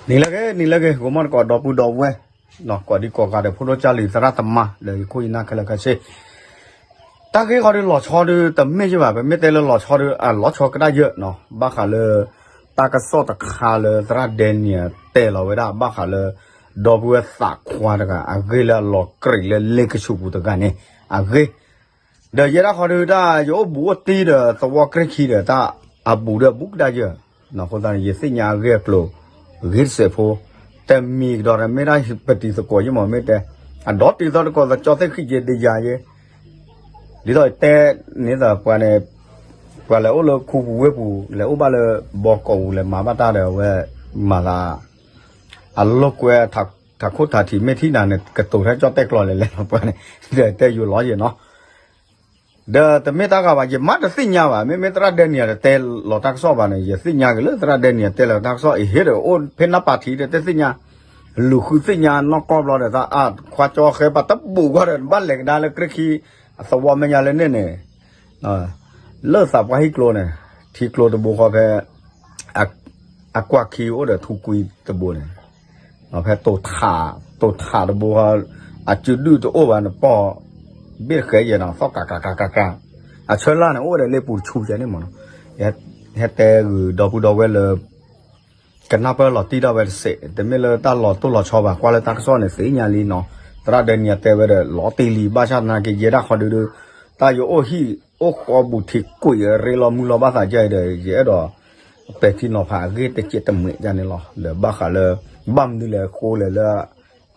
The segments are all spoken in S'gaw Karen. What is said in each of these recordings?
နံၤလၢအဂ့ၤ နံၤလၢအဂ့ၤ ဂီၤမီၢ်တကိး ဒီပုၢ်ဒီဝဲၢ် ကိးဒံကိးဂၤဒီး ဖိဒိၣ်ကၢ်လံၤ သရၣ်သမါ ဒီးယခိၣ်ယနၢ်ခဲလၢာ်ခဲဆ့ တၢ်ဂ့ၢ်ခီဒုးလီၤဆီဒုးတမ့ၢ်ယဘၣ်, ပမ့ၢ်တဲလၢလီၤဆီဒုး အလီၤဆီကဒါယၢၢ်နီၤ, ဘၣ်ဃးလၢ တၢ်ကစီၣ်တခါလၢသရၣ်ဒဲနံၣ်တဲလီၤဝဲဒၣ် ဘၣ်ဃးလၢ ဒီပုၢ်ဝဲၢ်သးခွါတဂၤ အဂ့ၢ်လၢအလီၤကြၢးလၢလ့ကဆူးပူၤတဂၤန့ၣ် အဂ့ၢ် ဒီးယဲဒၣ်ဃီဒုးတၢ် ယအိၣ်ဘူးအိၣ်တံၢ်ဒီးသဝီကြ့ၢ်ခံဒီး တၢ်အဘူးဒီးအဘူးကဒါယၢၢ်, အဃိသတးန့ၣ် ယသ့ၣ်ညါအဂ့ၢ်အကျိၤ ဂ့ၤတစဲးဖိ, တမံၤကဒီးမ့ၢ်ဒၣ်ပတံၤသကိးယမ့ၢ်မ့ၢ်တဲ, အဒီတံၤသကိးသကၠီသ့ၣ်ဃံက့ၤဒယၤယဲ, ဒ်သိးယတဲန့ၣ်သပှၢ်န့ၣ်, ပှၤလဲၤအိၣ်လၢခူပူၤဝ့ၢ်ပူၤ လဲၤအိၣ်ဘၣ်လၢဘီကီာ်ပူၤ လဲၤမၤဘၣ်တၢ်ဒီးအဝဲ မၤသး အလိာ်ကွဲ ထးခိၣ်ထးထံး မ့ၢ်ထံၣ်နၤန့ၣ် ကတိၤထဲကၠီတဲာ်ကျိၤလဲၤလဲၤလီၤပှၢ်န့ၣ်, ဒီးတဲယိၤလီၤယဲနီၤ, ဒီးတမ့ၢ်တၢ်ဂၤဘၣ် ယမ့ၢ်တသ့ၣ်ညါဘၣ်, မ့မ့ၢ်သရၣ်ဒဲနံၣ်တဲလီၤတၢ်ကစီၣ်ဘၣ်န့ၣ် ယသ့ၣ်ညါက့ၤလၢသရၣ်ဒဲနံၣ်တဲလီၤတၢ်ကစီၣ် အဟ့ၣ်ဒီးအိၣ်ဖဲနၢ်ပၤထံးဒီးတသ့ၣ်ညါ, လူၤဃုသ့ၣ်ညါနီၢ်ကီၢ်ဘျီဒီး တၢ်အခွါကၠီဃဲပှၤတဘူးဂီၢ်ဒီး ဘၣ်လဲၤကဒါလၢကြ့ၢ်ခံ အသဝီမဲာ်ညါလၢန့ၣ်န့ၣ် လၢသးပှၢ်ဟံၣ်ကျိန့ၣ်, ထံကျိတဘိဃီဖဲ အကွၢ်ခံအိၣ်ဒီးထူကွံတဘိန့ၣ်, ဖဲတိၤထးတဘိဃီ, အစုဒုၣ်တအိၣ်ဘၣ်န့ၣ် ပီၢ်ဘ့ၣ်ဃဲယဲနီၤ သီၣ်ကးကးကးကးကး, အဆၢလၢ်န့ၣ် အိၣ်ဒီးလ့ပူၤတဆူယဲန့ၣ်မ့ၢ်နီၤ, ဟဲတဲဂုာ်ဒီပုၢ်ဒီဝဲၢ်လၢ ကနၢ်ပၢၢ်လီၤတံၢ်ဒၣ်ဝဲတစဲး, တမ့ၢ်လၢတၢ်လီၤတိၢ်လီၤဆီဘၣ်, ကွၢ်လၢတၢ်ကစီၣ်န့ၣ် သ့ၣ်ညါလံနီၤ, သရၣ်ဒဲနံၣ်တဲဝဲဒီး လီၤတံၢ်လံ ဘၣ်ဆၣ်သနာ်က့ ယဲဒၣ်ဃီဒုဒု, တၢ်ယအိၣ်ဟံၣ်အိၣ်ဃီဘူးထံးကွံာ် ရ့လီၤမုၢ်လီၤဘၣ်သးယဲဒီး ယအဲၣ်ဒိး ပဲာ်ထံနီၤဖးအဂ့ၢ်တစဲးတမှဲးယဲန့ၣ်လီၤ, ဒီးဘၣ်ဃးလၢ ဘၣ်မနုၤလဲၣ်အဃိလဲၣ်လၢ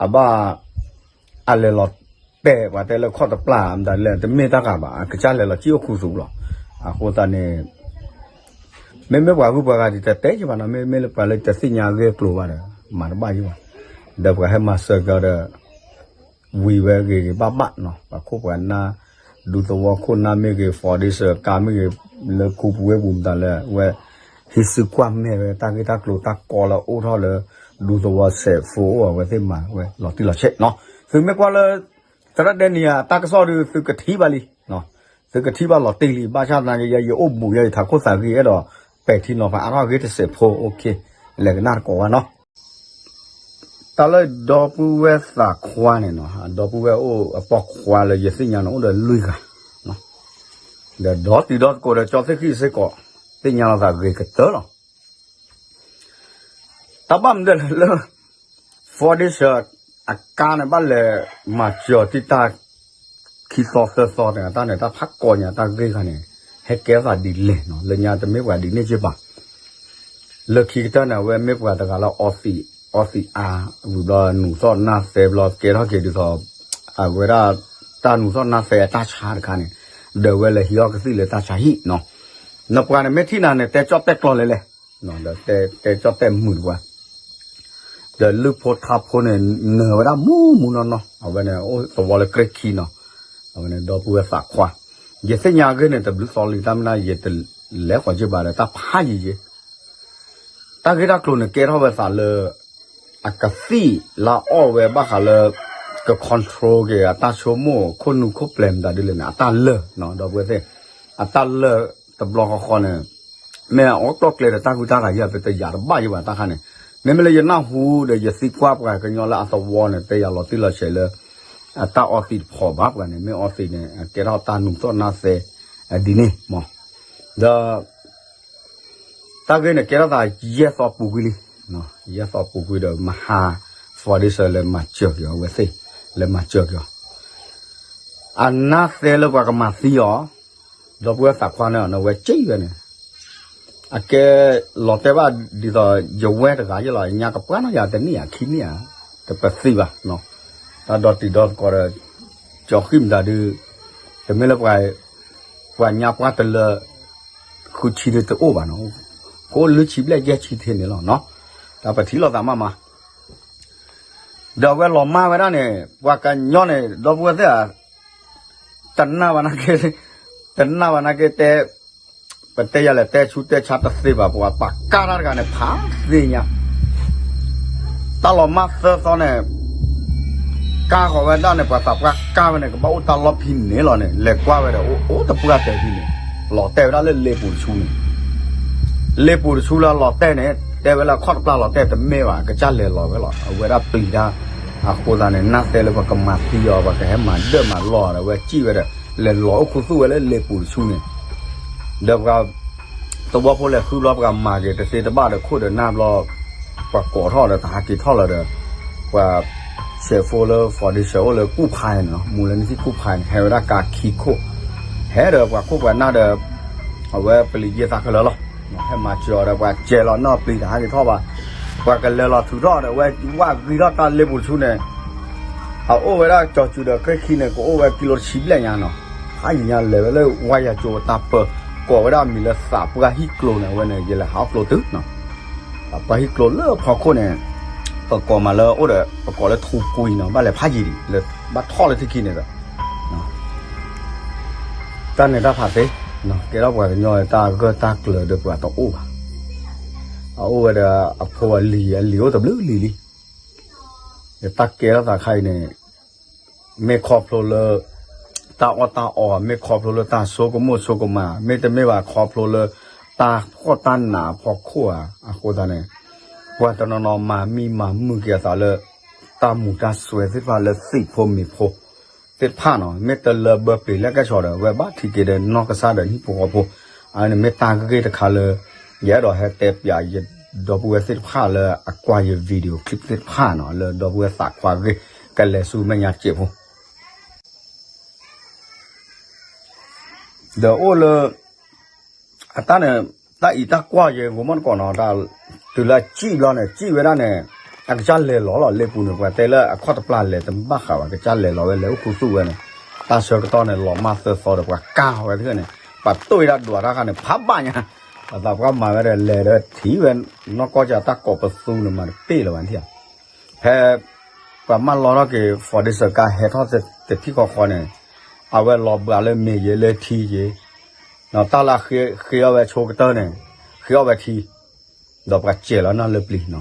အဘၣ် အလဲၤလီၤတဲာ်ပှၤတဲလၢခီၣ်တပျၢ်မတၤလဲၣ် တမ့ၢ်တၢ်ဂၤဘၣ်, အကစၢ်လဲၤလီၤစံၣ်အိၣ်ခူသူၣ်လီၤ, အဃိသတးန့ၣ် မ့မ့ၢ်ပှၤဂုၤပှၤဂၤဒ်တတဲယဘၣ်နီၤ, မ့မ့ၢ်လၢပှၤလၢတသ့ၣ်ညါအဂ့ၢ်အကျိၤဘၣ်ဒီး မၤတဘၣ်ယဘၣ်, ဒီးပှၤဟဲမၤစၢၤကဒီး ဝံၤဝဲဂ့ၤဂ့ၤဘၣ်ဘၣ်နီၤ, ပှၤခိၣ်ပှၤနၢ် ဒူသဝီခိၣ်နၢ်မ့ၢ်ဂ့ၤ foundation ကါမ့ၢ်ဂ့ၤ, လၢခူပူၤဝ့ၢ်ပူၤမတၤလၢဝဲ ဟံးစုကွၢ်မဲာ်ဝဲတၢ်ဂ့ၢ်တၢ်ကျိၤတၢ်ကီလၢအိၣ်ထီၣ်လၢ ဒူသဝီစဲးဖိအိၣ်အဝဲသ့ၣ်မၤဝဲလီၤတံၢ်လီၤဆဲးနီၤ, သုမ့ၢ်ကွၢ်လၢ သရၣ်ဒဲနံၣ်အတၢ်ကစီၣ်ဒီး သုကထံၣ်ဘၣ်လံ, သုကထံၣ်ဘၣ်လီၤတံၢ်လံ, ဘၣ်ဆၣ်သနာ်က့ ယအိၣ်ဘူးယဲယထးခိၣ်သးဂ့ၤ အဲၣ်ဒိးပဲာ်ထံနီၤဖးအါထီၣ်အဂ့ၢ်တစဲးဖိ, လဲၤကနၣ်တကိးဝဲနီၤ, တၢ်လၢဒီပုၢ်ဝဲၢ်သးခွါန့ၣ်နီၤ, ဒီပုၢ်ဝဲၢ်အိၣ်အပိာ်ခွါလၢယသ့ၣ်ညါန့ၣ် အိၣ်ဒီးလွံၢ်ဂၤ, ဒီးဒီတံၤဒီသကိးဒီးကၠီသ့ၣ်ဃံစ့ၢ်ကီး သ့ၣ်ညါလီၤသးဂ့ၤကတၢၢ်လီၤ တၢ်ဘၣ်မနုၤလဲၣ်လၢ foundation အကါန့ၣ် ဘၣ်လဲၤမၤစၢၤတံၢ်တၢ် ခံသီသၢသီန့ၣ် အတၢ်န့ၣ် တၢ်ဖးကီညါတၢ်ဂ့ၢ်ခါန့ၣ် ဟဲကဲထီၣ်သးဒ်လဲၣ်နီၤ, လၢညါတမ့ၢ်ပှၤဒ်န့ၣ်က့ဘၣ်, လၢခံကတၢၢ်န့ၣ် အဝဲမ့ၢ်ပှၤတဂၤလၢအီသံး, အီသံးအါ, ဝံၤဘျီနူးသီၣ်နၢ်သဲဘျီ ကဲထီၣ်က့ၤဒ်သိး အဝဲဒၣ် တၢ်နူးသီၣ်နၢ်သဲအတၢ်ဆါတခါန့ၣ်, ဒီးဝဲလဲၤဟံးအီၣ်ကသံၣ်လၢတၢ်ဆါဟံၣ်နီၤ, နပှၤန့ၣ်မ့ၢ်ထံၣ်နၤန့ၣ် တဲကၠီၣ်တဲၣ်ကျီလဲၤလဲၣ် ဒီးတဲကၠီၣ်တဲၣ်မုာ်တပှၤ, ဒီးလုၢ်ဖိထါဖိန့ၣ် နၢၤဝဲဒၣ်မူမူနီၢ်နီၢ်, အဝဲန့ၣ်အိၣ်သဝီလၢကြဲၢ်ခံနီၤ, အဝဲန့ၣ်ဒီပုၢ်ဝဲၢ်သးခွါ, ယသ့ၣ်ညါအဂ့ၢ်န့ၣ် တဘျုးသီလံ တၢ်မနုၤ ယတလဲၤဃီၤက့ဘၣ်ဒီး တၢ်ဖးယံာ်ယံာ်, တၢ်ဂ့ၢ်တၢ်ကျိၤန့ၣ်ကဲထီၣ်ဝဲသးလၢ အကသံၣ်လၢအအီၣ်ဝဲဘၣ်ဃးလၢ က control က့ၤအတၢ်ဆိကမိၣ် ခိၣ်နူာ်ခိၣ်ပျဲၤမတၤဒ်လဲၣ်န့ၣ် အတၢ်လၢာ်နီၤ ဒီပုၢ်ဝဲၢ်သ့ၣ်, အတၢ်လၢာ်တဘျီဃီဃီန့ၣ် မ့ၢ်အအီၣ်ကျီၢ်ကျဲဒီးတၢ်ဂုၤတၢ်ဂၤယဲၢ် ပတယာ်တဘၣ်ယဘၣ်တၢ်ခါန့ၣ်, မ့မ့ၢ်လၢယနၢ်ဟူဒီးယသံကွၢ်ပှၤကညီလၢအသဝီန့ၣ် တဲယၤလီၤတံၢ်လီၤဆဲးလၢ အတၢ်အီသံးတဖီၣ်ဘၣ်ပှၤန့ၣ် မ့ၢ်အီသံးန့ၣ် ကဲထီၣ်တၢ်နူးသီၣ်နၢ်သဲ ဒ်န့ၣ်မး, ဒီး တၢ်ဂ့ၢ်န့ၣ်ကဲထီၣ်သးယဲၢ်သီပူၤကွံာ်လံ, ယဲၢ်သီပူၤကွံာ်ဒီးမဟါ foundation လဲၤမၤစၢၤက့ၤအီၤ အဝဲသ့ၣ် လဲၤမၤစၢၤက့ၤအီၤ အနၢ်သဲလၢပှၤကမၤသံအီၤ, ဒီပုၢ်ဝဲၢ်သးခွါန့ၣ် အဝဲစံးဝဲန့ၣ်, အကဲလီၤတဲာ်ဘၣ်ဒ်သိး ယဝဲတဂၤယဲၢ်လီၤ ညါကပှၢ်နီၢ်ယၤတနံၣ်ဧါခံနံၣ်ဧါ, တပသံဘၣ်, တၢ်ဒီတံၤဒီသကိးဒီး ကၠီဃံမတၤဒုး, တမ့ၢ်လၢပှၤ ပှၤညါပှၢ်တလၢ ဃုဆံဒုးတအိၣ်ဘၣ်နီၤ, ကအိၣ်လွံၢ်ဆံဘျဲၣ်ယဲၢ်ဆံထဲန့ၣ်လီၤနီၤ, တၢ်ပထံၣ်လိာ်သးမးမး ဒီးအဝဲလီၤမၢ်ဝဲဒၣ်န့ၣ် ပှၤကညီန့ၣ် ဒီပုၢ်ဝဲၢ်သ့ၣ်ဧါ, တနာ်ဘၣ်နာ်က့, တနာ်ဘၣ်နာ်က့တဲ, ပတဲယၤလဲၣ် တဲဆူတဲဆါတသ့ဘၣ် ပှၤပာ်ကၢ်တၢ်တဂၤန့ၣ် ဖးသ့ၣ်ညါ, တၢ်လီၤမၢ်သၢသီန့ၣ် ကၢ်ဃီၤဝဲဒၣ်န့ၣ် ပှၤသးပှၢ်ကၢ်ဝဲန့ၣ် ကဘၣ်အိၣ်တၢ်လီၢ်ဖံးန့ၣ်လီၤန့ၣ် လဲၤကွၢ်ဝဲဒီး အိၣ်တပှၢ်တဲာ်ဖံးန့ၣ်, လီၤတဲာ်ဝဲဒၣ်လၢလ့ပူၤတဆူန့ၣ်, လ့ပူၤတဆူလၢလီၤတဲာ်န့ၣ် တဲဝဲလၢအခီၣ်တပျၢ်လီၤတဲာ်တမ့ၢ်ဘၣ် ကစၢ်လဲၤလီၤဝဲလီၤ အဝဲဒၣ်ပျံၤတၢ် အဃိသတးန့ၣ် နၢ်သဲလၢပှၤကမၤသံအီၤ ပှၤကဟဲမၤဒၢၣ်မၤလီၢ်ဒီး အဝဲစံၣ်ဝဲဒီး လဲၤလီၤအိၣ်ခူသူၣ်ဝဲလၢလ့ပူၤတဆူန့ၣ် ဒီးပှၤ သဝီဖိလဲၤဃုဘျီ ပှၤမၤက့ၤတသ့တဘၣ်ဒီး ခိၣ်ဒီးနၢ်ဘျီ ပှၤကိးထီၣ်ဒီးတဟးက့ၤထီၣ်လၢၤဒီး ပှၤ ဆဲးဖိလၢ foundation အိၣ်လၢကူၣ်ဖးန့ၣ်နီၤ မူလၢနထံၣ်ကူၣ်ဖးန့ၣ် ဟဲဝဲဒၣ်ကးခံခိၣ် ဟဲဒီးပှၤခိၣ်ပှၤနၢ်ဒီး အဝဲပလံၤယ့ၢ်သးခဲလၢာ်လီၤ. ဟဲမၤစၢၤအီၤဒီး ပှၤစဲးလီၤနီၢ်ပျံၤတဟးက့ၤထီၣ်ဘၣ်. ပှၤကလဲၤလီၤထုးထီၣ်ဒီး ဝဲဝၣ်ဂံၢ်ထီၣ်တၢ်လ့ပူၤတဆူန့ၣ် အအိၣ်ဝဲဒၣ်ကၠီၤစူၤဒီး ကြဲခံန့ၣ် ကအိၣ်ဝဲကံလိတဆံဘျဲၣ်ညါနီၤ. ဖးယံၤညါလဲၤဝဲလၢဝါယၤကၠိတၢ်ပၢ ကိးဝဲဒၣ်အမံၤလၢသးပှၢ်ဟံၣ်ကျိၤန့ၣ် အဝဲန့ၣ် ယလဲၤဟးအီၣ်ကျိၤတုၤနီၤ. သးပှၢ်ဟံၣ်ကျိၤလၢဖီခိၣ်န့ၣ် ပကိးမးလၢအိၣ်ဒီး ပကိးလၢထူပှံၤနီၤ ဘၣ်လဲၤဖးယံၤဒံး လၢဘၣ်ထီၣ်လၢထံခံန့ၣ်ဒီး တၢ်န့ၣ်တၢ်ဖးသ့ ကဲထီၣ်ပှၤကညီတၢ်ဂၢၢ်တၢ်ကျၢၤဒီးပှၤတအိၣ်ဘၣ်. အအိၣ်ဝဲဒီးအဖိအလံၤ အလံၤအိၣ်တဘျုးလံၤလံ. ယတၢ်ကဲထီၣ်သးခါအံၤန့ၣ် မ့ၢ်ခီဖျိလၢ တၢ်အီၣ်တၢ်အီ မ့ၢ်ခီဖျိလၢတၢ်ဆိကမိၣ်ဆိကမး မ့တမ့ၢ်ဘၣ်ခီဖျိလၢ တၢ်ဖှီၣ်တၢ်နးအဖီခိၣ်ဧါ အဃိသတးန့ၣ် ပှၤတနီၤနီၤမၤမံမၤမုာ်က့ၤအသးလၢ တၢ်မူးတၢ်စွဲသ့ၣ်တဖၣ်လၢသံးဖိမံၤဖိ သ့ၣ်တဖၣ်နီၤ မ့ၢ်တလၢဘၢပျံၤလၢကဲဆီဒီး အဝဲဘၣ်ထံးက့ၤဒီးနီၢ်ကစၢ်ဒီးဟံၣ်ဖိဃီဖိ အဝဲန့ၣ်မ့ၢ်တၢ်ဂ့ၢ်တခါလၢ ယအဲၣ်ဒိးဟဲတဲပၠး ယဒီပုၢ်ဝဲၢ်သ့ၣ်တဖၣ်လၢအကွၢ်ယ video clip သ့ၣ်တဖၣ်နီၤ လၢဒီပုၢ်ဝဲၢ်သးခွါအဂ့ၢ် ကလဲၤဆူမဲာ်ညါစဲးဖိ ဒီးအိၣ်လၢ အတၢ်န့ၣ် တၢ်အံၤတၢ်ကွၢ်ယဲ ဂိၤမီၣ်တကိးနီၤ တုၤလၢစံၣ်ဘျီန့ၣ် စံၣ်ဝဲဒၣ်န့ၣ် အကစၢ်လဲၤလီၤလီၤ လ့ပူၤန့ၣ် ပှၤတဲလၢအခီၣ်တပျၢ်လဲၤတဘၣ်ဃးဘၣ် ကစၢ်လဲၤလီၤဝဲ လဲၤအိၣ်ခူသူၣ်ဝဲန့ၣ် တၢ်ဆၢကတီၢ်န့ၣ် လီၤမၢ်သၢသီဒီး ပှၤကၢ်ဝဲသ့ၣ်န့ၣ် ပှၤတိၢ်ဝဲဒၣ်ဒွးတၢ်ခါန့ၣ် ဖးဘၣ်ညါ ပှၤသးပှၢ်မၤဝဲဒီး လဲၤဒီးထံၣ်ဝဲ နီၢ်ကီၢ်ကၢ်တၢ်ကိးပသူန့ၣ် မၤတပ့ၢ်လၢၤဘၣ်ထံၣ်ဧါ ဖဲ ပှၤမၢလီၤထီၣ်က့ၤ foundation ကါဟဲထီၣ်တထံၣ်ဃီဃီန့ၣ် အဝဲလီၤဘှးလၢမ့ၤယဲလၢထံယဲ တၢ်လၢဃ့အီၣ်ဝဲဆိကတၢၢ်န့ၣ် ဃ့အီၣ်ဝဲထံ ဒီးပှၤစဲးလီၤနီၢ်လၢပျံၤ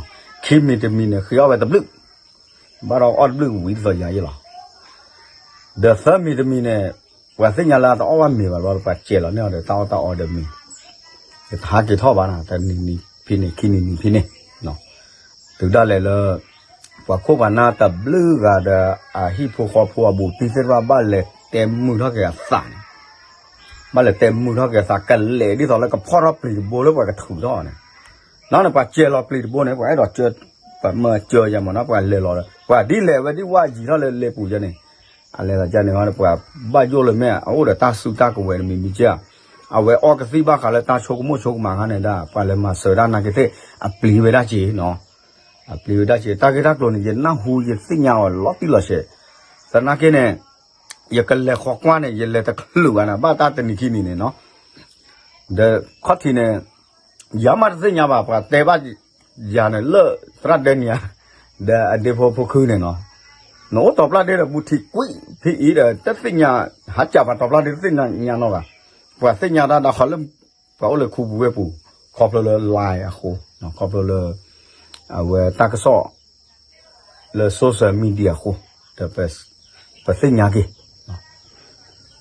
နီၤ ခံမံၤတမံၤန့ၣ် ဃ့အီၣ်ဝဲတဘျုး ဘၣ်ဒီးအီၣ်တဘျုးဝံၤသီယၤယဲလီၤ ဒီးသၢမံၤတမံၤန့ၣ် ပှၤသ့ၣ်ညါလၢအတအီၣ်ဘၣ်မ့ၤဘၣ်လီၤ ပှၤစဲးလီၤန့ၢ်အီၤဒီးတၢ်အီၣ်တၢ်အီဒီးမ့ၤ တဟးက့ၤထီၣ်ဘၣ်နီၤ တနံၤနံၤဖဲန့ၣ် ခံနံၤနံၤဖဲန့ၣ် တုၤဒၣ်လဲာ်လၢ ပှၤခိၣ်ပှၤနၢ်တဘျုးဂၤဒီး အဟံၣ်ဖိဃီဖိအဘူးတံၢ်သ့ၣ်တဖၣ်ဘၣ်လဲၤတဲမုာ်ထီၣ်က့ၤအသးန့ၣ် ဘၣ်လဲၤတဲမုာ်ထီၣ်က့ၤအသး ကလဲၤဒ်သိးလၢကဖီၣ်ထီၣ်ပျံၤတဘိလၢပှၤကထုးထီၣ်န့ၣ် နီၢ်န့ၣ် ပှၤစဲးလီၤပျံၤတဘိန့ၣ် ပှၤအဲၣ်ဒိးစၢ ပှၤမၢစၢယၤမးနီၤ ပှၤလဲၤလီၤဒီး ပှၤဒ်လဲၣ်ဝဲဒ်ဝၣ်ယံၤထီၣ်လၢလ့ပူၤယဲန့ၣ် အလဲၤသးကန့ၣ် ပှၤဘၣ်ယိၣ်လၢမ့ၢ် အအိၣ်ဒီးတၢ်စုတၢ်ကဝဲၤတမံၤမံၤကဲ အဝဲအီကသံၣ်ဘၣ်ဃးလၢတၢ်ဆိကမိၣ်ဆိကမးခါန့ၣ်ဒၣ် ပှၤလဲၤမၤစၢၤဒၣ်နာ်က့သ့ၣ် အပျံၤဝဲဒၣ်က့ၤနီၤ အပျံၤဝဲဒၣ်က့ၤ တၢ်ဂ့ၢ်တၢ်ကျိၤန့ၣ် ယနၢ်ဟူယသ့ၣ်ညါအီၤလီၤတံၢ်လီၤဆဲး သနာ်က့န့ၣ် ယကလဲၤဃီကွၢ်န့ၣ် ယလဲၤတချုးဘၣ်န့ၣ် ဘၣ်တၢ်တနံၤခံနံၤန့ၣ်နီၤ ဒီးခီၣ်ထံးန့ၣ် ယၤမးတသ့ၣ်ညါဘၣ် ပှၤတဲဘၣ်ယၤန့ၣ်လၢသရၣ်ဒဲနံၤဧါ ဒီးအဒ့ဖိဖိခုန့ၣ်နီၤ နအိၣ်တီၤပျၢ်ဒ့ဒီးဘူးထံးကွံာ်ဖဲအံၤဒီး တသ့ၣ်ညါ ဟးကးပှၤတီၤပျၢ်ဒ့တသ့ၣ်ညါနီၤဘၣ် ပှၤသ့ၣ်ညါတၢ်ဒၣ်ဃီလၢ ပှၤအိၣ်လၢခူပူၤဝ့ၢ်ပူၤ ခီဖျိလၢ line အဃိ ခီဖျိလၢ အဝဲတၢ်ကစီၣ် လၢ social media အဃိ ဒီး ပသ့ၣ်ညါက့ၤ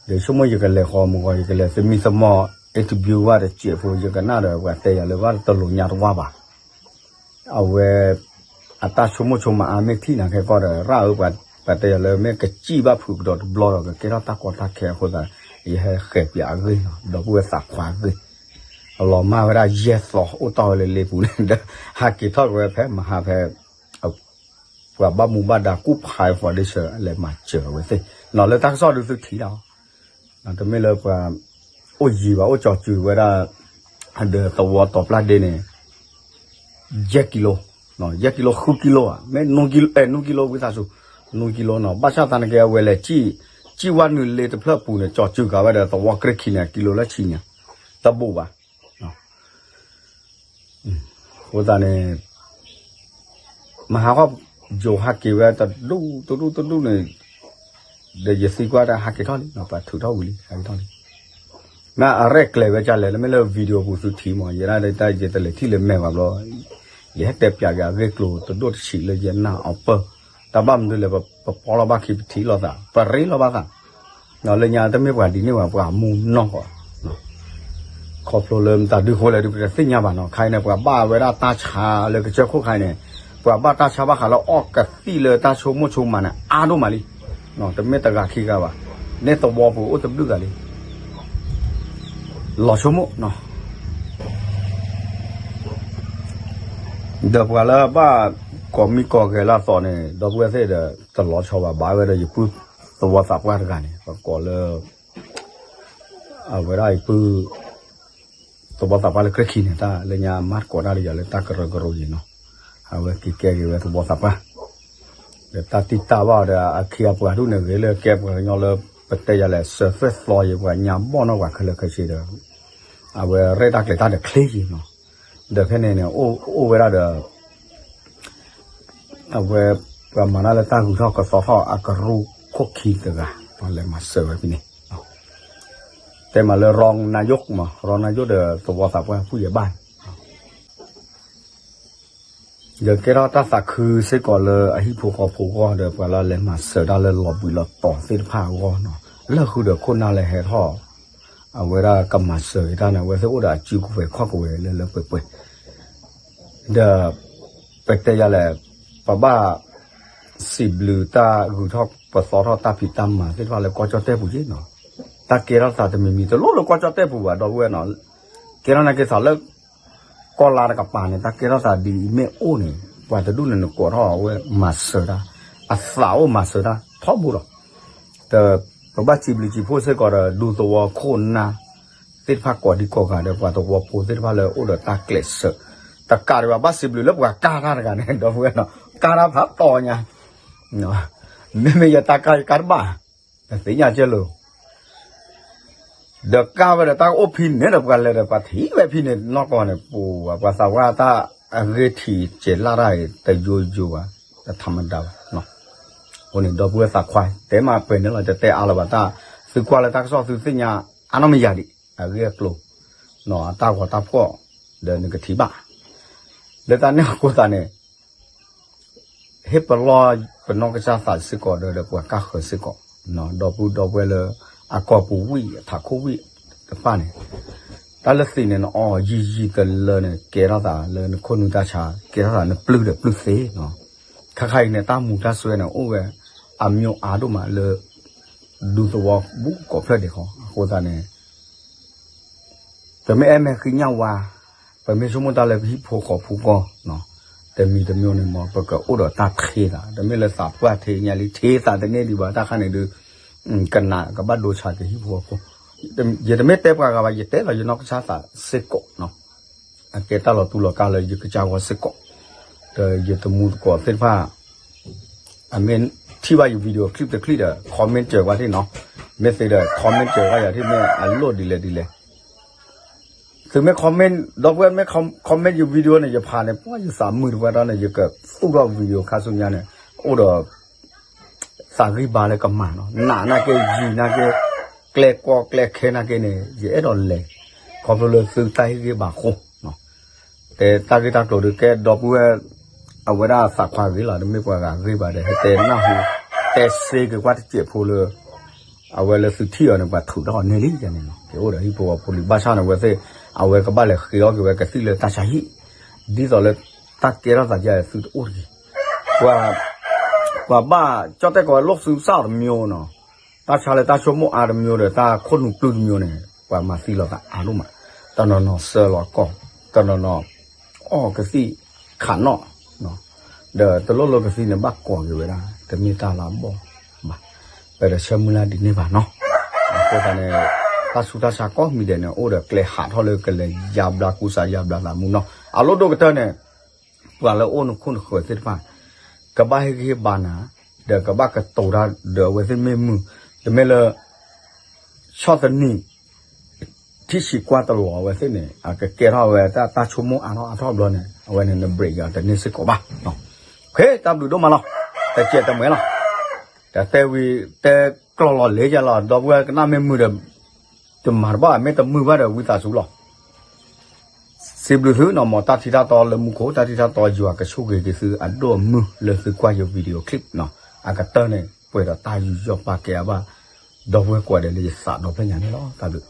ဒီးဆိကမိၣ်ယကလဲၤဃီမုၢ်ဂီၤ ယကလဲၤသမံသမိး interview ဝဲတစဲးဖိ ယကနၣ်ဒီးပှၤတဲယၤလၢဘၣ်တလိာ်ညါတဝၢ်ဘၣ် အဝဲ အတၢ်ဆိကမိၣ်ဆိကမးအါမ့ၢ်ထံၣ်နၤခဲကီၢ်ဒီး ရၣ်ဧၢ ပှၤတဲယၤလၢမ့ၢ်ကစံၣ်ဘၣ်ဖုးကဒီးတဘျီဒီး ကကဲထီၣ်တၢ်ကီတၢ်ခဲအဃိသတး ယဟဲဃဲၤပၠးအဂ့ၢ်နီၤ ဒီပုၢ်ဝဲၢ်သးခွါအဂ့ၢ် အလီၤမၢ်ဝဲဒၣ်ယဲၢ်သီ အိၣ်တီၢ်ဝဲလၢလ့ပူၤန့ၣ်ဒီး ဟးက့ၤထီၣ်က့ၤဝဲဖဲမဟါဖဲ ပှၤဘၣ်မူဘၣ်ဒါကူၣ်ဖး foundation လဲၤမၤစၢၤအဝဲသ့ၣ် နီၤလၢတၢ်ကစီၣ်ဒုးသုထံၣ်လီၤ တမ့ၢ်လၢပှၤ အိၣ်ယံၤဘၣ် အိၣ်ကၠီၤစုၤဝဲဒၣ် ဒီးသဝီတီၤပျၢ်ဒ့န့ၣ် ယဲၢ်ကံလိ ယဲၢ်ကံလိ ဃုကံလိဧါ မ့ၢ် နွံကံလိ ဝံသးစူၤ နွံကံလိနီၤ ဘၣ်ဆၣ်သနာ်က့ အဝဲလဲၤ စံၣ်ဝါနုာ်လ့တဖျၢၣ်ပူၤန့ၣ် ကၠီၤစုၤဃာ်ဝဲဒီးသဝီကြ့ၢ်ခံန့ၣ် ကံလိလၢဆံညါ တဘိးဘၣ် အဃိသတးန့ၣ် မဟါခီ ယိၤဟးက့ၤဝဲတဒူၣ်တဒူၣ်တဒူၣ်န့ၣ် ဒီးယသံကွၢ်တၢ်ဟးက့ၤထီၣ်လံ ပှၤထုးထီၣ်ဝံၤလံ ဟးက့ၤထီၣ်လံ မ့ၢ်အရဲၣ်ကျဲၤဝဲဒ်လဲၣ် လၢမ့ၢ်လၢ video ပူၤသုထံၣ်မး ယဲဒၣ်တၢ်ယတလဲၤထံၣ်လၢမဲာ်ဘၣ်ဘျီ ယဟဲတဲပၠးက့ၤအဂ့ၢ်ကျိၤတဒိၣ်တဆံးလၢယနၢ်အီၤပၢၢ် တၢ်ဘၣ်မနုၤလဲၣ် ပပီလီၤဘၣ်ခံပထံၣ်လိာ်သး ပရ့လိာ်ဘၣ်သး လၢညါတမ့ၢ်ပှၤဒ်န့ၣ်ဘၣ် ပှၤမူနီၢ်ကီး ခီဖျိလၢမတၤဒုဃိလဲၣ်ဒုး ပတသ့ၣ်ညါဘၣ်နီၤ. ခါအံၤန့ၣ် ပှၤဘၣ်ဝဲဒၣ်တၢ်ဆါလၢကစၢၢ်ခိၣ်ခါအံၤန့ၣ် ပှၤဘၣ်တၢ်ဆါဘၣ်ဃးလၢအီၣ်ကသံၣ်လၢတၢ်ဆိကမိၣ်ဆိကမးန့ၣ် အါဒိၣ်မးလံ. တမ့ၢ်တဂၤခံဂၤဘၣ်, န့ၣ်သဝီပူၤအိၣ်တဘျုးဂၤလံ. လီၤဆိကမိၣ်နီၤ. ဒီးပှၤလၢဘၣ်ကိးမံကိးဂဲၤလၢအသီန့ၣ် ဒီပုၢ်ဝဲၢ်သ့ၣ်ဒီး တလီၤဆီဘၣ်, ဘၣ်ဝဲဒီးယပုၢ်သဝီသးပှၢ်တဂၤန့ၣ် ပကိးလၢ အဝဲဒၣ်ယပုၢ် သဝီသးပှၢ်လၢကြဲၢ်ခံန့ၣ် တၢ်လၢညါမၤသကိးတၢ်လၢယၤလၢတၢ်ကရၢကရိယံၤနီၤ, အဝဲက့ၤကဲက့ၤဝဲသဝီသးပှၢ်, ဒီးတၢ်တံၢ်တၢ်ဘၣ်ဒီး အခ့အပှၤဒူၣ်န့ၣ် ဂ့ၤလၢကဲပှၤကညီလၢ ပတဲယၤလဲၣ် စၢၤသွဲၣ်သီယံၤ ပှၤညါဘီၣ်နီၣ်ပှၤခဲလၢာ်ခဲဆ့ဒီး အဝဲရဲၣ်တၢ်ကျဲၤတၢ်ဒီးချ့ယံၤနီၤ, ဒီးဖဲန့ၣ်န့ၣ် အိၣ်ဝဲဒၣ်ဒီး အဝဲ ပှၤမၤတၢ်လၢတၢ်ဂုၤထီၣ်ကသီထီၣ်အကရူၢ်ခိၣ်ခံတဂၤ ပှၤလဲၤမၤစၢၤဝဲဖဲန့ၣ်, တဲမးလၢ ရံနယိၣ်မး ရံနယိၣ်ဒီးသဝီသးပှၢ်ဖုၣ်ယဲဘၣ်န့ၣ် ယကဲထီၣ်တၢ်သးခုစ့ၢ်ကီးလၢအဟံၣ်ဖိဃီဖိအဂီၢ်ဒီး ပှၤလၢလဲၤမၤစၢၤတၢ်လၢလီၤဘှံးလီၤတီၤသ့ၣ်တဖၣ်အဂီၢ်နီၤ, လၢဃုာ်ဒီးခိၣ်နၢ်လဲၤဟဲထီၣ် အဝဲဒၣ်ကမၤစၢၤက့ၤတၢ်န့ၣ် အဝဲသ့ၣ်အိၣ်ဒီးအစုကဝဲၤခီၣ်ကဝဲၤလၢလၢပှဲၤပှဲၤ ဒီး ပတဲယၤလဲၣ် ပဘၣ် စံးဘျုးတၢ်ဂုၤထီၣ်ပသီထီၣ်တၢ်ဖံးတၢ်မၤသ့ၣ်တဖၣ်လၢကီၢ်ကၠီၣ်တဲၣ်ပူၤက့နီၤ, တၢ်ကဲထီၣ်သးတမံၤမံၤ တလိၣ်လၢကီၢ်ကၠီၣ်တဲၣ်ပူၤဘၣ် ဒီပုၢ်ဝဲၢ်နီၤ, ကဲထီၣ်နာ်က့ၤသးလၢ ကီၢ်လါတကပၤန့ၣ် တၢ်ကဲထီၣ်သးဒ်အံၤမ့ၢ်အိၣ်န့ၣ် ပှၤတဒူၣ်န့ၣ်နကိးထီၣ်အဝဲမၤစၢၤတၢ်, အသးအိၣ်မၤစၢၤတၢ်ထီဘိလီၤ. ဒီးပဘၣ်စံးဘျုးစံးဖှိၣ်စ့ၢ်ကီးဒီး ဒူသဝီခိၣ်နၢ်သ့ၣ်တဖၣ်ကိးဒံကိးဂၤဒီး ပှၤသဝီဖိသ့ၣ်တဖၣ်လၢအိၣ်ဒီးတၢ်ကျဲးစၢး, တကးဒံးဘၣ်ဘၣ်စံးဘျုးလၢပှၤကၢ်တၢ်တဂၤန့ၣ် ဒီပုၢ်ဝဲၢ်နီၤ, ကၢ်တၢ်ဖးတီညါ, မ့မ့ၢ်ယတၢ်ကၢ်ယကၢ်တဘၣ်, သ့ၣ်ညါကဲလိၤ ဒီးကၢ်ဝဲဒီးတၢ်အိၣ်ဖဲန့ၣ်ဒီးပှၤလဲၤဒီးပှၤထံၣ်ဝဲဖဲန့ၣ်နီၢ်ကီၢ်န့ၣ် ပှၤသးဝါတၢ်အဂ့ၢ်ထံးစဲးလၢ်တၢ်အံၤ တယိယိဘၣ်, တထမဒါဘၣ်. အဃိန့ၣ် ဒီပုၢ်ဝဲၢ်သးခွါ တဲမးပှဲၤန့ၣ်လီၤ တတဲအါလၢၤဘၣ်တၢ်, သုကွၢ်လၢတၢ်ကစီၣ်သုသ့ၣ်ညါအါနီၢ်မယၤဒံး အဂ့ၢ်အကျိၤ အတၢ်ဂီၤတၢ်ဖှီၣ် ဒီးနကထံၣ်ဘၣ် လၢတၢ်န့ၣ်အဃိသတးန့ၣ် ဟ့ၣ်ပလီၢ်ပနီၢ်ကစၢ်သးစ့ၢ်ကီးဒီး ဒီးပှၤကၢ်ဃၢၤစ့ၢ်ကီး, ဒီပုၢ်ဒီပုၢ်ဝဲၢ်လၢအကီၢ်ပူၤဝံၤအထးခိၣ်ဝံၤတဖၣ်န့ၣ်, တၢ်လၢသ့ၣ်န့ၣ် နအီယံာ်ယံာ်တလၢန့ၣ် ကဲထီၣ်သးလၢနခိၣ်နူာ်တၢ်ဆါ ကဲထီၣ်သးနပျုၢ်ဒီးပျုၢ်သ့နီၤ, ခါခါအံၤန့ၣ် တၢ်မူၤတၢ်စွဲန့ၣ် အိၣ်ဝဲအမျိုးအါဒိၣ်မးလၢ ဒူသဝီဘူးကိးဖျၢၣ်ဒဲးဃီ အဃိသတးန့ၣ် ပမ့ၢ်အဲၣ်မဲာ်ဃံညၣ်ဝါ, ပမ့ၢ်ဆိကမိၣ်တၢ်လၢပဟံၣ်ဖိဃီဖိဂီၢ်, တမံၤတမံၤန့ၣ်မ့ၢ် ပကအိၣ်ဒီးတၢ်ထ့သး, တမ့ၢ်လၢသးပှၢ်ထ့ညါလံ ထ့သးတန့ၢ်ဒံးဘၣ် တၢ်ခါန့ၣ်ဒုး ကနၣ်ကဘၣ်ဒိဆါက့ၤဟံၣ်ဖိဃီဖိ, ယတမ့ၢ်တဲပှၤဂၤဘၣ် ယတဲလီၤယနီၢ်ကစၢ်သးစ့ၢ်ကီး, အကဲတၢ်လီၤတူၢ်လီၤကာ်လၢယကစၢ်ဂီၢ်စ့ၢ်ကီး, ဒီးယတမူတကိးသ့ၣ်တဖၣ် အမ့ၢ်ထံၣ်ဘၣ်ယ video clip တချံၣ်ဒီး comment စၢၤဝဲဒၣ်နီၤ, မ့ၢ်သ့ဒီး comment စၢၤဝဲယၤထံၣ်မ့ၢ်အလိၣ်ဒ်လဲၣ်ဒ်လဲၣ်, သုမ့ၢ် comment ဒီပုၢ်ဝဲၢ်မ့ၢ် comment ယ video န့ၣ် ယဖးန့ၣ် ပှၤယသးမုာ်တဝဲဒၣ်န့ၣ် ယကသူၣ်ထီၣ် video ခါဆူညါန့ၣ် အိၣ်ဒီး သးဂံၢ်ဘါလၢကမၤနီၤ, နးနာ်က့ ယံာ်နာ်က့ ကျဲကီကျဲခဲနာ်က့န့ၣ် ယအဲၣ်ဒိးလဲၤ, ခီဖျိလၢသုတၢ်ဟ့ၣ်ဂံၢ်ဘါအဃိ, တဲတၢ်ဂ့ၢ်တၢ်ကျိၤဒုးကဲဒီပုၢ်ဝဲၢ် အဝဲဒၣ်သးခွါဂ့ၤလီၤ, တမ့ၢ်ပှၤဂၤဂ့ၤဘၣ်ဒီး ဟဲတဲနၢ်ဟူ တဲစ့က့ၤကွၢ်တစဲးဖိလၢ အဝဲလၢသုထံၣ်အီၤန့ၣ် ပှၤထုးထီၣ်အီၤန့ၢ်လံယၤန့ၣ်နီၤ, ကအိၣ်ဒီးဟံၣ်ဖိဃီဖိလံ, ဘၣ်ဆၣ်န့ၣ် အဝဲသ့ၣ် အဝဲကဘၣ်လဲၤဃ့အီၣ်က့ၤဝဲကသံၣ်လၢတၢ်ဆါဟံၣ်, ဒ်သိးလၢတၢ်ကဲထီၣ်သးယၤသုတအိၣ်တဂ့ၤ, ပှၤ ပှၤဘၣ်ကၠီၣ်တဲၣ်ကီးဝဲလိၣ်သုစၢ်တမျိုးနီၤ, တၢ်ဆါလၢတၢ်ဆိကမိၣ်အါတမျိုးဒီး တၢ်ခိၣ်နူာ်ပျုၢ်တမျိုးန့ၣ် ပှၤမၤသံလီၤသးအါဒိၣ်မး, တနီၤနီၤစၢလီၤကီၢ်, တနီၤနီၤ အီၣ်ကသံၣ်ခးနီၣ်, ဒီးတလိၣ်လိၣ်ကသံၣ်န့ၣ် ဘၣ်ကိးက့ၤဝဲဒၣ် တမ့ၢ်တၢ်လၢအဘီၣ်ဘၣ်, ပဒီးဆၢမုၢ်လၢ်ဒ်န့ၣ်ဘၣ်နီၤ, အဃိသတးန့ၣ် တၢ်ဆူးတၢ်ဆါကိးမံၤဒဲးန့ၣ် အိၣ်ဒီးကျဲဟးထီၣ်လၢကလဲၤယါဘျါကူစါယါဘျါသးမူနီၤ, အလိၣ်ဒိၣ်ကတၢၢ်န့ၣ် ပှၤလၢအိၣ်နခိၣ်နဃၢၤသ့ၣ်တဖၣ် ကဘၣ်ဟ့ၣ်ဂံၢ်ဟ့ၣ်ဘါနၤ, ဒီးကဘၣ်ကတိၤတၢ်ဒီးအဝဲသ့ၣ်မ့ၢ်မုာ်, တမ့ၢ်လၢ ဆီၣ်သနံး ထံၣ်ဆံးကွၢ်တလီၤအဝဲသ့ၣ်န့ၣ် အကကဲထီၣ်ဝဲတၢ်ဆိကမိၣ်အါထီ�တဘျီန့ၣ် အဝဲန့ၣ်န break ယၤတန့ၢ်စ့ၢ်ကီးဘၣ်, တၢ်ဘျုးဒိၣ်မးလီၤ, တစဲးတမှဲလီၤ, တတဲဝံၤ တဲကျီၢ်လီၤလဲၤယၤလီၤ, ဒီပုၢ်ဝဲၢ်ကနၣ်မ့ၢ်မုာ်ဒီး တမၤတဘၣ် မ့ၢ်တမုာ်ဘၣ်ဒီးဝံသးစူၤလီၤ စံးဘျုးသုနီၤ, မ်တၢ်ထံတၢ်တီလၢမူခိၣ် တၢ်ထံတၢ်တီယွၤကဆိၣ်ဂ့ၤက့ၤသုအဒိၣ်အမုၢ်လၢသုကွၢ်ယ video clip နီၤ, အကတၢၢ်န့ၣ် ပှဲၤဒီးတၢ်ယူးယီၣ်ပာ်ကဲအဘၣ် ဒီပုၢ်ဝဲၢ်ကိးဂၤဒဲးလၢယသးဒီဖျၢၣ်ညါန့ၣ်လီၤ, တၢ်ဘျုး